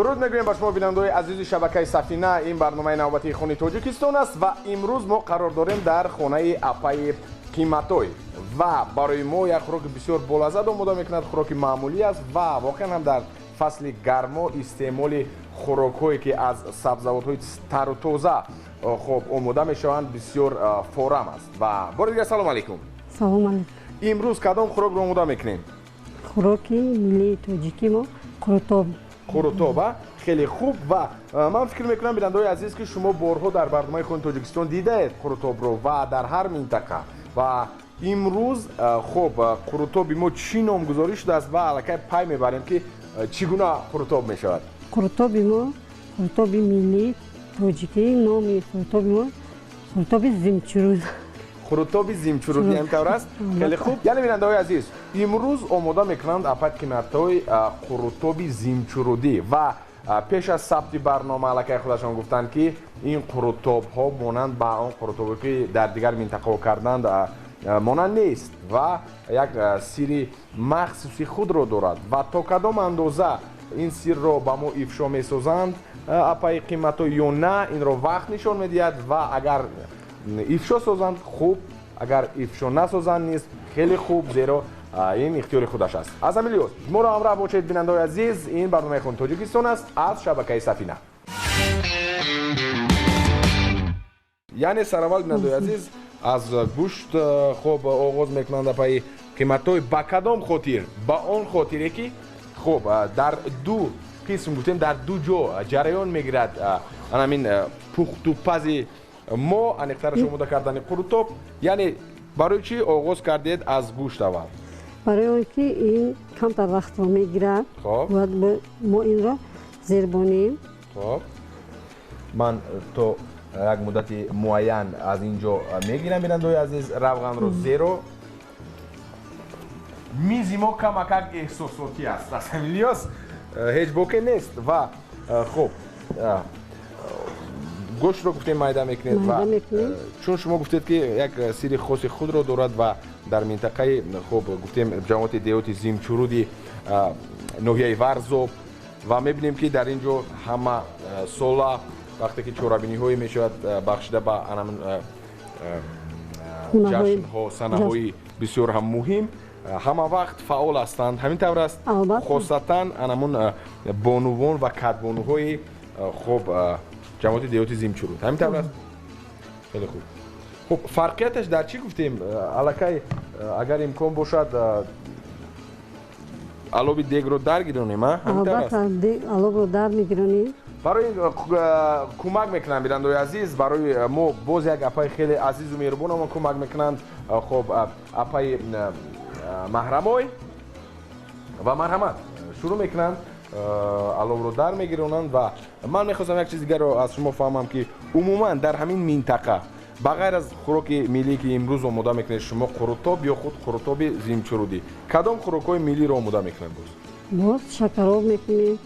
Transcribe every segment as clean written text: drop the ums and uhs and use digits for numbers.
Дуруд мегӯем ба шумо, бинандаҳои азизи шабакаи Сафина. Ин барномаи навбатии Хони Тоҷикистон аст ва имрӯз мо қарор дорем дар хонаи апаи Қиматой ва барои мо як хӯроки бисёр болаззат омода мекунад. Хӯроки маъмулӣ аст ва воқеан ҳам дар фасли гармо истеъмоли хӯрокҳое, ки аз сабзавотҳои тару тоза хоб омода мешаванд, бисёр форам аст. Ва бори дигар салом алейкум. Салом алейкум. Имрӯз кадом хӯрокро омода мекунем? Хӯроки миллии тоҷики мо қурутоб. Қурутоб, хеле хуб. Ва ман фикр мекунам, бинандаҳои азиз, ки шумо борҳо дар барномаи Хони Тоҷикистон дидаед қурутобро ва дар ҳар минтақа. Ва имрӯз хоб қурутоби мо чӣ номгузорӣ шудааст ва аллакай пай мебарем, ки чӣ гуна қурутоб мешавад? Қурутоби мо қурутоби миллии тоҷикӣ, номи қурутоби мо қурутоби зимчуруд. Қурутоби зимчурудӣ, ҳамин тавр аст? Хеле хуб. Яъне, бинандаҳои азиз, имрӯз омода мекунанд апа Қиматҳои қурутоби зимчурудӣ ва пеш аз сабти барнома аллакай худашон гуфтанд, ки ин қурутобҳо монанд ба он қурутобе, ки дар дигар минтақаҳо карданд, монанд нест ва як сирри махсуси худро дорад. Ва то кадом андоза ин сирро ба мо ифшо месозанд апаи Қиматҳо ё на, инро вақт нишон медиҳад. Ва агар ифшо созанд, хуб, агар ифшо насозанд низ хеле хуб, зеро ин ихтиёри худаш аст. Аз ҳамин лиҳоз моро ҳамроҳ бошед, бинандаҳои азиз. Ин барномаи Хони Тоҷикистон аст аз шабакаи Сафина. Яъне сараввал, бинандаҳои азиз, аз гӯшт хоб оғоз мекунанд апаи Қиматҳои. Ба кадом хотир? Ба он хотире, ки хоб дар ду қисм гуфтем, дар ду ҷо ҷараён мегирад анамин пухтупази мо, аниқтараш омода кардани қурутоб. Яъне барои чӣ оғоз кардед аз гӯшт аввал? Барои он ки ин камтар вақтро мегирад, бояд мо инро зербонем. Хоб, ман то як муддати муайян аз ин ҷо мегирам, бинандаҳои азиз, равғанро, зеро мизи мо камакак эҳсосотӣ аст. Аз ҳамин лиҳоз ҳеҷ боке нест. Ва хуб, гӯштро гуфтем майда мекунед ва чун шумо гуфтед, ки як сирри хоси худро дорад ва дар минтақаи хуб гуфтем ҷамоати деҳоти Зимчуруди ноҳияи Варзоб, ва мебинем, ки дар ин ҷо ҳама сола вақте ки чорабиниҳое мешавад, бахшида ба анамин ҷашнҳо, санаҳои бисёр ҳам муҳим, ҳама вақт фаъол ҳастанд. Ҳамин тавр аст? Хосатан анамун бонувон ва кадбонуҳои хуб ҷамоати деҳоти Зимчуруд. Ҳамин тавр аст? Хеле хуб. Хуб, фарқияташ дар чӣ гуфтем? Аллакай агар имкон бошад, алови дегро дар гиронем. Албатта, аловро дар мегиронем. Барои кӯмак мекунанд, бинандаҳои азиз, барои мо боз як апаи хеле азизу меҳрубонамон кӯмак мекунанд, хоб апаи Маҳрамой. Ва марҳамат, шурӯъ мекунанд, аловро дар мегиронанд. Ва ман мехостам як чиз дигарро аз шумо фаҳмам, ки умуман дар ҳамин минтақа ба ғайр аз хӯроки миллӣ, ки имрӯз омода мекунед шумо, қурутоб ё худ қурутоби зимчурудӣ, кадом хӯрокҳои миллиро омода мекунед боз? Боз шакароб мекунем,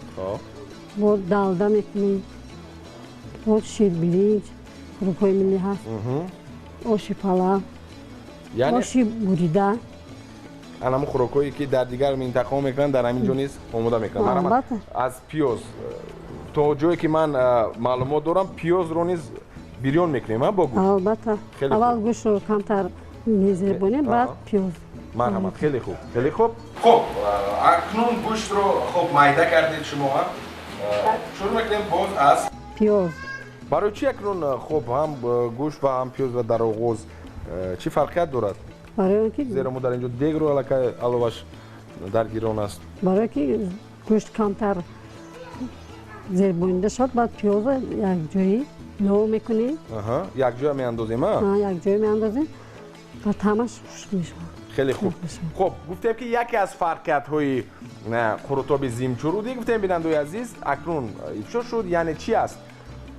боз далда мекунем, боз ширбиринҷ, хӯрокҳои миллӣ ҳаст, оши палав, оши бурида. Анамун хӯрокҳое, ки дар дигар минтақаҳо мекунанд, дар ҳамин ҷо низ омода мекунанд. Аз пиёз, то ҷое ки ман маълумот дорам, пиёзро низ бирён мекунем бо гӯшт? Албатта, аввал гӯштро камтар мезербонем, баъд пиёз. Марҳамат, хеле хуб, хеле хуб. Хуб, акнун гӯштро хуб майда кардед шумо, шурӯъ мекунем боз аз пиёз. Барои чӣ акнун хуб ҳам гӯшт ва ҳам пиёз дар оғоз, чӣ фарқият дорад? Барои он ки зеро мо дар ин ҷо дегро аллакай аловаш дар гирон аст. Барое ки гӯшт камтар зербонида шавад, баъд пиёзро якҷоӣ илова мекунем. Якҷоя меандозем? Якҷоя меандозем ва таъмаш хушк мешавад. Хеле хуб. Хуб, гуфтем, ки яке аз фарқиятҳои қурутоби зимчурудӣ, гуфтем, бинандаҳои азиз, акнун ифшо шуд. Яъне чӣ аст?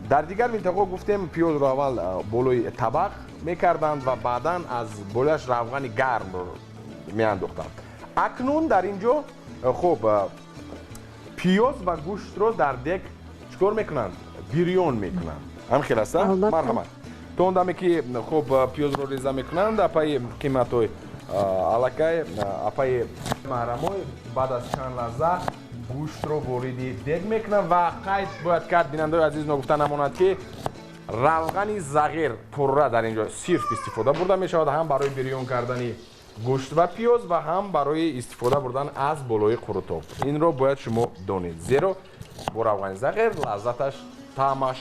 Дар дигар минтақаҳо гуфтем пиёзро аввал болои табақ мекарданд ва баъдан аз болояш равғани гармро меандохтанд. Акнун дар ин ҷо хуб пиёз ва гӯштро дар дег чӣ кор мекунанд? Бирён мекунанд. Ҳамин хел аст? Марҳамат, то он даме ки хуб пиёзро реза мекунанд апаи Қиматҳои, аллакай апаи Маҳрамой баъд аз чанд лаҳза Гӯштро вориди дег мекунам ва қайд бояд кард, бинандаои азиз, ногуфта намонад, ки равғани зағир пурра дар инҷо сирф истифода бурда мешавад, ҳам барои бирён кардани гӯшт ва пиёз ва ҳам барои истифода бурдан аз болои қурутоб. Инро бояд шумо донед, зеро бо равғани зағир лаззаташ, таъмаш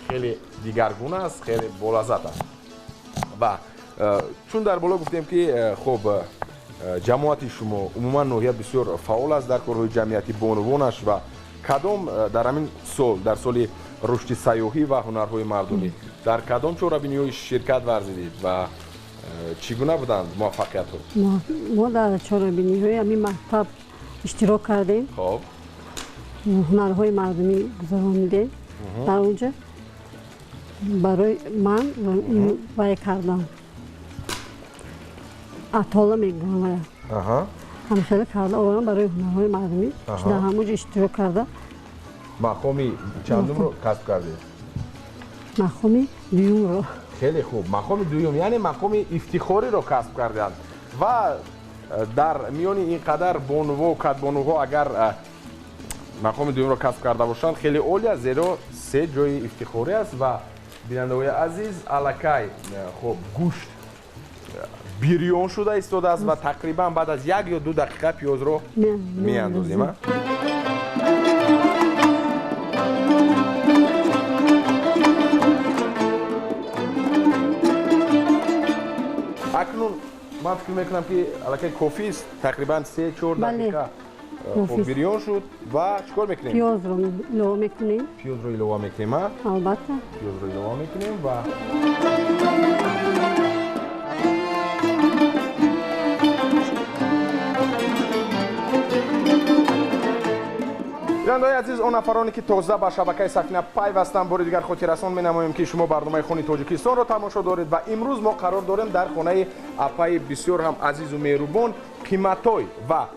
хеле дигаргуна аст, хеле болаззат аст. Ва чун дар боло гуфтем, ки хуб, ҷамоати шумо, умуман ноҳия бисёр фаъол аст дар корҳои ҷамъиятӣ, бонувонаш, ва кадом дар ҳамин сол, дар соли рушди сайёҳӣ ва ҳунарҳои мардумӣ, дар кадом чорабиниҳои ширкат варзидед ва чӣ гуна буданд муваффақиятҳо? Мо дар чорабиниҳои ҳамин мактаб иштирок кардем. Ҳунарҳои мардумӣ гузаронидем. Дар онҷо барои ман вай кардам, атола мегӯям, ҳамхела карда оварам барои ҳунарҳои мардумӣ, дар ҳамонҷо иштирок карда. Мақоми чандумро касб кардед? Мақоми дуюмро. Хеле хуб, мақоми дуюм, яъне мақоми ифтихориро касб карданд. Ва дар миёни ин қадар бонуво, кадбонуҳо агар мақоми дуюмро касб карда бошанд, хеле олӣ аст, зеро се ҷои ифтихорӣ аст. Ва бинандаҳои азиз, аллакай хуб, гӯшт бирён шуда истодааст ва тақрибан баъд аз як ё ду дақиқа пиёзро меандозем. Акнун ман фикр мекунам, ки аллакай кофист, тақрибан 3-4 дақиқа хуб бирён шуд. Ва чӣ кор мекунем? Пиёзро илова мекунем. Пиёзро илова мекунем? Албатта. Пиёзро илова мекунем. Ва бинандаои азиз, он нафароне, ки тоза ба шабакаи Сафина пайвастанд, бори дигар хотиррасон менамоем, ки шумо барномаи Хони Тоҷикистонро тамошо доред ва имрӯз мо қарор дорем дар хонаи апаи бисёр ҳам азизу меҳрубон Қиматой. Ва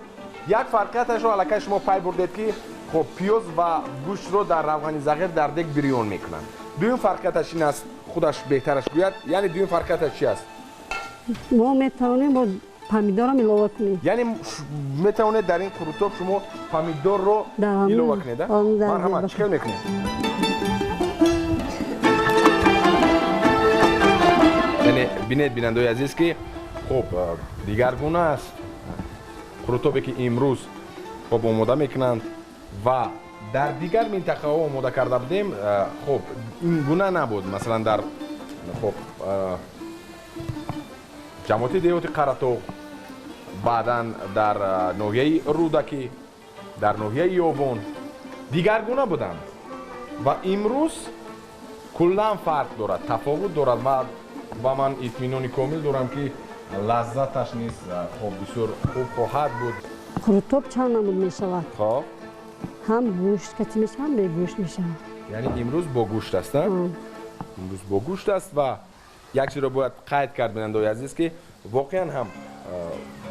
як фарқияташро аллакай шумо пай бурдед, ки хоб, пиёз ва гӯштро дар равғани зағир дар дег бирён мекунанд. Дуюм фарқияташ ин аст, худаш беҳтараш гӯяд, яъне дуюм фарқияташ чи аст? Мо метавонем бо помидорам илова кунем. Яъне метавонед дар ин қурутоб шумо помидорро илова кунед? Марҳамат, чӣ хел мекунед? Яъне бинед, бинандаои азиз, ки хуб, дигаргуна аст қурутобе, ки имрӯз хуб омода мекунанд ва дар дигар минтақаҳо омода карда будем, хуб, ин гуна набуд. Масалан, дар хуб ҷамоати деҳоти Қаратоғ, баъдан дар ноҳияи Рӯдакӣ, дар ноҳияи Ёвон дигаргуна буданд ва имрӯз куллан фарқ дорад, тафовут дорад. Ва ман итминони комил дорам, ки лаззаташ низ хоб бисёр хуб хоҳад буд. Қурутоб чанд намуд мешавад? Хоб. Ҳам гӯшт кати мешавад, ҳам бегӯшт мешавад. Яъне имрӯз бо гӯшт аст? Имрӯз бо гӯшт аст. Ва як чизро бояд қайд кард, бинандаои азиз, ки воқеан ҳам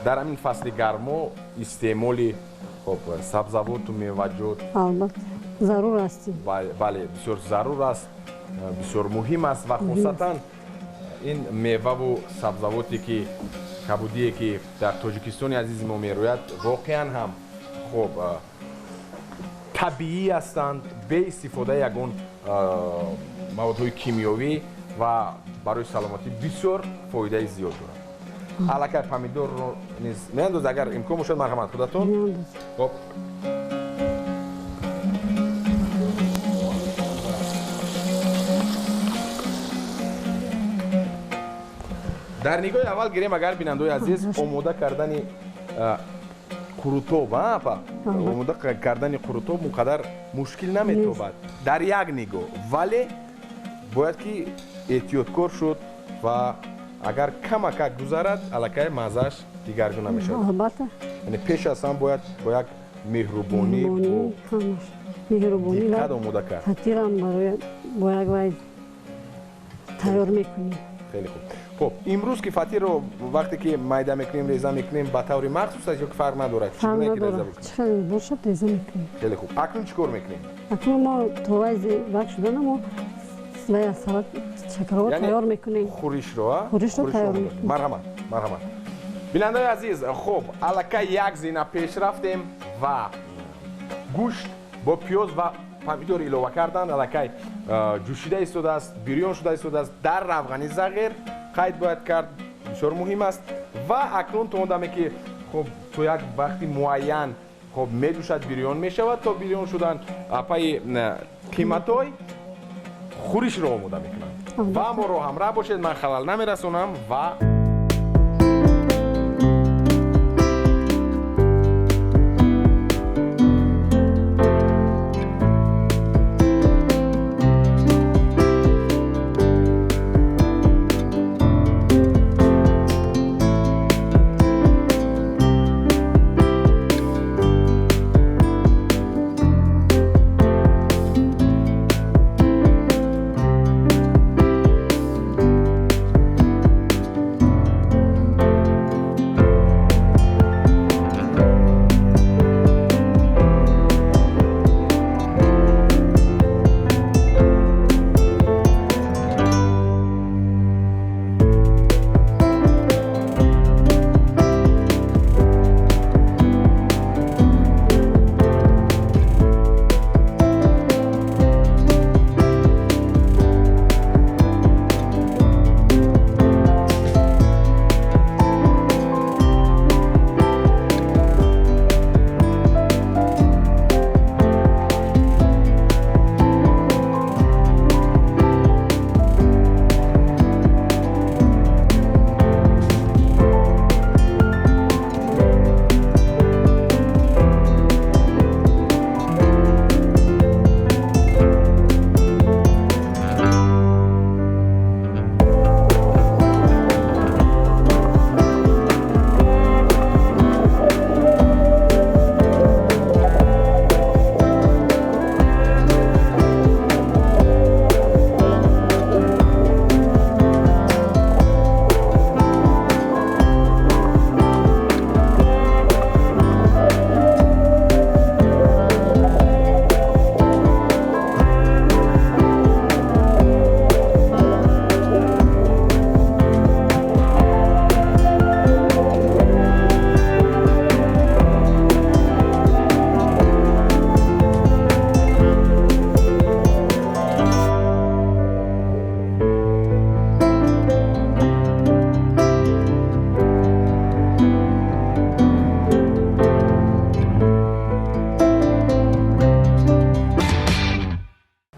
дар ҳамин фасли гармо истеъмоли хоб сабзавоту меваҷот албатта зарур аст. Бале, бисёр зарур аст, бисёр муҳим аст ва хусусатан ин меваву сабзавоте, ки кабудие, ки дар Тоҷикистони азизи мо мерӯяд, воқеан ҳам хоб табиӣ ҳастанд, бе истифодаи ягон маводҳои кимиёвӣ ва барои саломатӣ бисёр фоидаи зиёд дорад. Аллакай помидорро низ меандоз, агар имкон бошад, марҳамат, худатон. Хоб, дар нигоҳи аввал гирем агар, бинандаои азиз, омода кардани қурутоб, апа, омода кардани қурутоб он қадар мушкил наметобад дар як нигоҳ, вале бояд ки эҳтиёткор шуд ва агар камакак гузарад, аллакай маззааш дигаргуна мешавад. Албатта. Яъне пеш аз ҳам бояд бо як меҳрубонӣ, меҳрубонӣ диққат омода кард. Фатирам барои бо як вай тайёр мекунем. Хеле хуб. Хуб, имрӯз ки фатирро вақте ки майда мекунем, реза мекунем, ба таври махсус аст ё ки фарқ надорад? Фарқ надорад, чӣ хел бошад, реза мекунем. Хеле хуб. Акнун чӣ кор мекунем? Акнун мо то вай вақт шудана мо вай салат шакарҳо тайёр мекунем. Хӯришро? Хӯришро тайёр мекунем. Марҳамат, марҳамат. Бинандаои азиз, хуб, аллакай як зина пеш рафтем ва Гӯшт бо пиёз ва помидор илова кардан, аллакай ҷӯшида истодааст, бирён шуда истодааст дар равғани зағир. Қайд бояд кард, бисёр муҳим аст. Ва акнун то он даме ки хуб то як вақти муайян хуб меҷӯшад, бирён мешавад, то бирён шудан апаи Қиматой хӯришро омода мекунанд. Ва моро ҳамроҳ бошед, ман халал намерасонам. Ва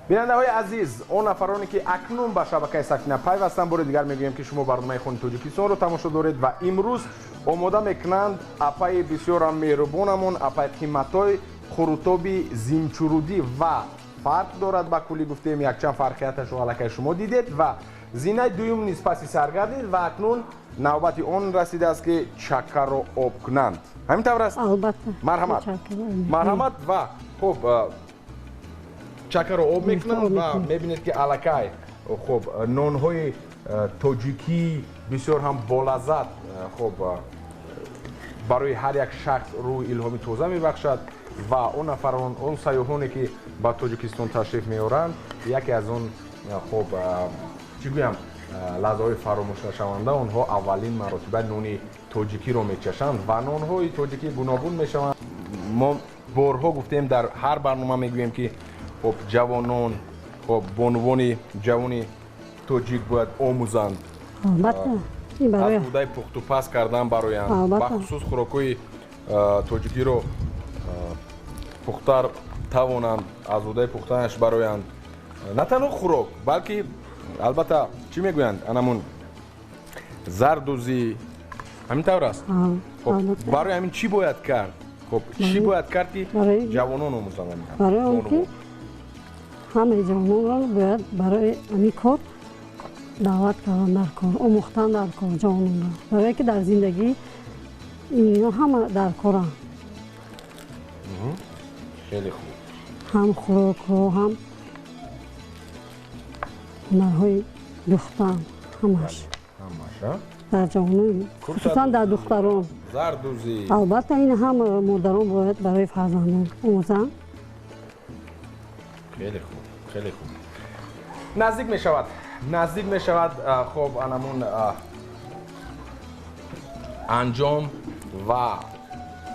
бинандаҳои азиз, он нафароне ки акнун ба шабакаи Сафина пайвастанд, бори дигар мегӯем ки шумо барномаи Хони Тоҷикистонро тамошо доред ва имрӯз омода мекунанд апаи бисёрам меҳрубонамон, апаи Қиматой, қурутоби зимчурудӣ. Ва фарқ дорад, ба куллӣ гуфтем, якчанд фарқияташро аллакай шумо дидед ва зинаи дуюм низ паси сар гардид ва акнун навбати он расидааст ки чаккаро об кунанд. Ҳамин тавр аст? Албатта. Марҳамат, марҳамат. Ва хуб чакаро об мекунанд ва мебинед ки аллакай хуб нонҳои тоҷикӣ бисёр ҳам болаззат хуб барои ҳар як шахс рӯҳи илҳоми тоза мебахшад ва он нафарон, он сайёҳоне ки ба Тоҷикистон ташриф меоранд, яке аз он хуб чӣ гӯям лаҳзаҳои фаромӯшнашаванда, онҳо аввалин маротиба нони тоҷикиро мечашанд ва нонҳои тоҷикӣ гуногун мешаванд. Мо борҳо гуфтем, дар ҳар барнома мегӯем ки хуб ҷавонон, хуб бонувони ҷавони тоҷик бояд омӯзанд. Албатта, аз ҳудаи пухтупаз кардан бароянд, бахусус хӯрокҳои тоҷикиро пухтар тавонанд, аз ҳудаи пухтанаш бароянд. На танҳо хӯрок, балки албатта чӣ мегӯянд, анамун зардӯзӣ, ҳамин тавр аст. Барои ҳамин чӣ бояд кард? Хуб чӣ бояд кард ки ҷавонон омӯзанд? Барои он ки ҳамаи ҷавононро бояд барои ҳамин кор даъват кардан дар кор, омӯхтан дар кор ҷавононро, барое ки дар зиндагӣ ино ҳама дар коранд. Хеле хуб. Ҳам хӯрокҳо, ҳам ҳунарҳои духтан, ҳамаш. Ҳамаш, дар ҷавонон, хусусан дар духтарон. Зардӯзӣ. Албатта ин ҳама модарон бояд барои фарзандон омӯзанд. Хеле хуб, хеле хуб. Наздик мешавад, наздик мешавад. Хуб анамун анҷом ва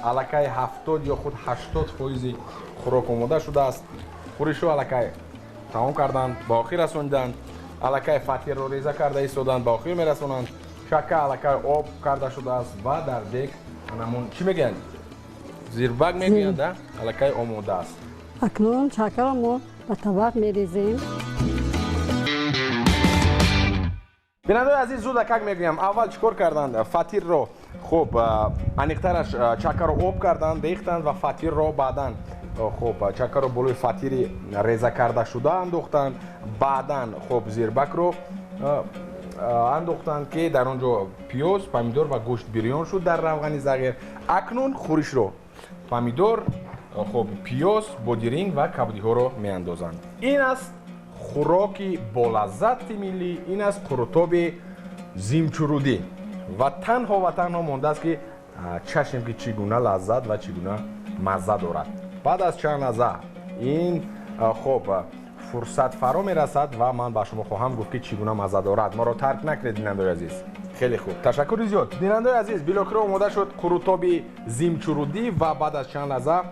Аллакай 70 ё худ 80% хӯрок омода шудааст. Хӯришҳо аллакай тамом карданд, ба охир расонданд. Аллакай фатирро реза карда истоданд, ба охир мерасонанд. Чака аллакай об карда шудааст ва дар дег анамон чӣ мегӯянд? Зирбак мегӯянд, аллакай омода аст. Акнун чакаро мо ба табақ мерезем. Бинандаи азиз, зуд акак мегӯям, аввал чӣ кор карданд? Фатирро, хуб, аниқтараш чакаро об карданд, рехтанд ва фатирро баъдан, хуб, чакаро болои фатири реза карда шуда андохтанд. Баъдан, хуб, зирбакро андохтанд, ки дар он ҷо пиёз, помидор ва гӯшт бирён шуд дар равғани зағир. Акнун хӯришро помидор, хуб, пиёз, бодиринг ва кабудиҳоро меандозанд. Ин аст хӯроки болаззати миллӣ, ин аст қурутоби зимчурудӣ ва танҳо ва танҳо мондааст, ки чашем, ки чӣ гуна лаззат ва чӣ гуна мазза дорад. Баъд аз чанд лаҳза ин, хуб, фурсат фаро мерасад ва ман ба шумо хоҳам гуфт, ки чӣ гуна мазза дорад. Моро тарк накунед, бинандаои азиз. Хеле хуб, ташаккури зиёд. Бинандаои азиз, билохира омода шуд қурутоби зимчурудӣ ва баъд аз чанд лаҳза,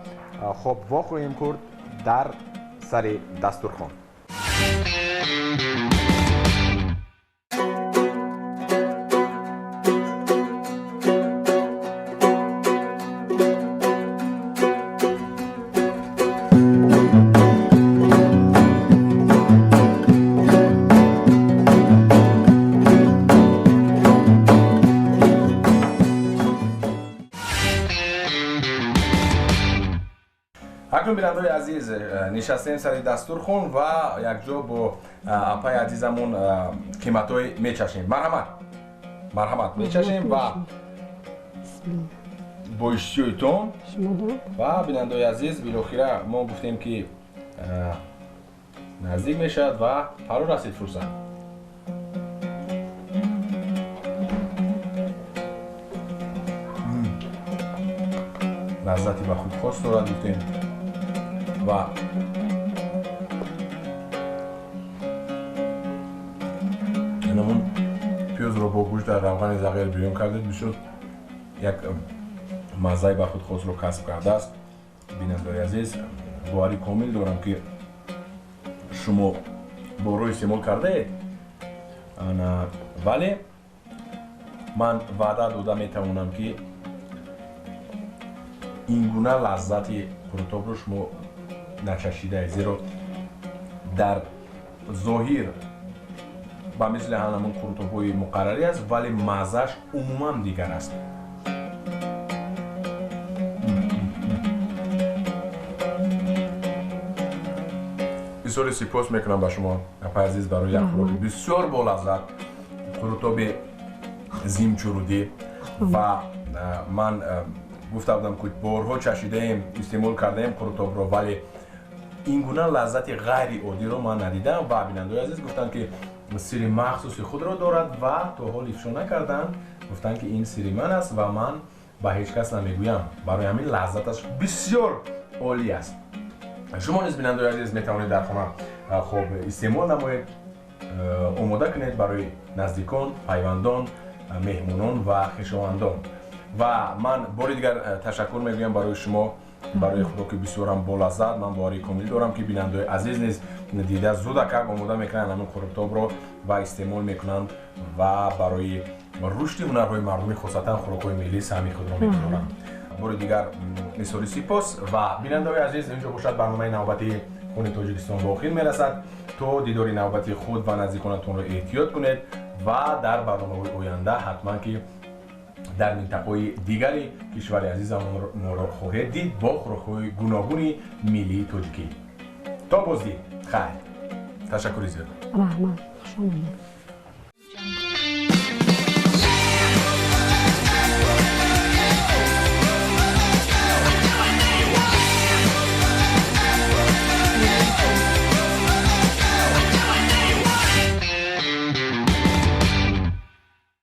хуб, вохӯҳем хӯрд дар сари дастурхон. Акнун, бинандаои азиз, нишастем сари дастурхон ва якҷо бо апаи азизамон қиматҳои мечашем. Марҳамат, марҳамат, мечашем ва бо иштиёитон. Ва бинандаои азиз, билохира мо гуфтем, ки наздик мешавад ва фаро расид фурсат. Лаззати ба худ хос дорад, гуфтем, ва анамон пиёзро бо гӯшт дар равғани зағир бирён кардед, бисёр як маззаи ба худ хосро касб кардааст. Бинандаои азиз, боварӣ комил дорам, ки шумо борҳо истеъмол кардаед, вале ман ваъда дода метавонам, ки ин гуна лаззати қурутобро шумо начашидаед, зеро дар зоҳир ба мисли ҳамон қурутобҳои муқаррарӣ аст, вале маззааш умуман дигар аст. Бисёре сипос мекунам ба шумо, апаи азиз, барои як хӯроки бисёр болаззат, қурутоби зимчурудӣ. Ва ман гуфта будам, ки борҳо чашидаем, истеъмол кардаем қурутобро, вале ин гуна лаззати ғайриоддиро ман надидам. Ва бинандаои азиз гуфтанд, ки сири махсуси худро дорад ва то ҳол ифшо накарданд. Гуфтанд, ки ин сири ман аст ва ман ба ҳеҷ кас намегӯям. Барои ҳамин лаззаташ бисёр олӣ аст. Шумо низ, бинандаои азиз, метавонед дар хона, хуб, истеъмол намоед, омода кунед барои наздикон, пайвандон, меҳмонон ва хешовандон. Ва ман бори дигар ташаккур мегӯям барои шумо, барои хӯроки бисёрам болаззат. Ман боварии комил дорам, ки бинандаои азиз низ дида зудакак омода мекунанд ҳамин қурутобро ва истеъмол мекунанд ва барои рушди ҳунарҳои мардумӣ, хусусан хӯрокҳои миллӣ, саҳми худро мегузоранд. Бори дигар изҳори сипос. Ва бинандаои азиз, инҷо бошад барномаи навбатии Хони Тоҷикистон ба охир мерасад. То дидори навбати худ ва наздиконатонро эҳтиёт кунед ва дар барномаҳои оянда ҳатман ки дар минтақаҳои дигари кишвари азизамон моро хоҳед дид бо хӯрокҳои гуногуни миллии тоҷикӣ. То боздид, хайр, ташаккури зиёд. Раҳмат, хуш омадед.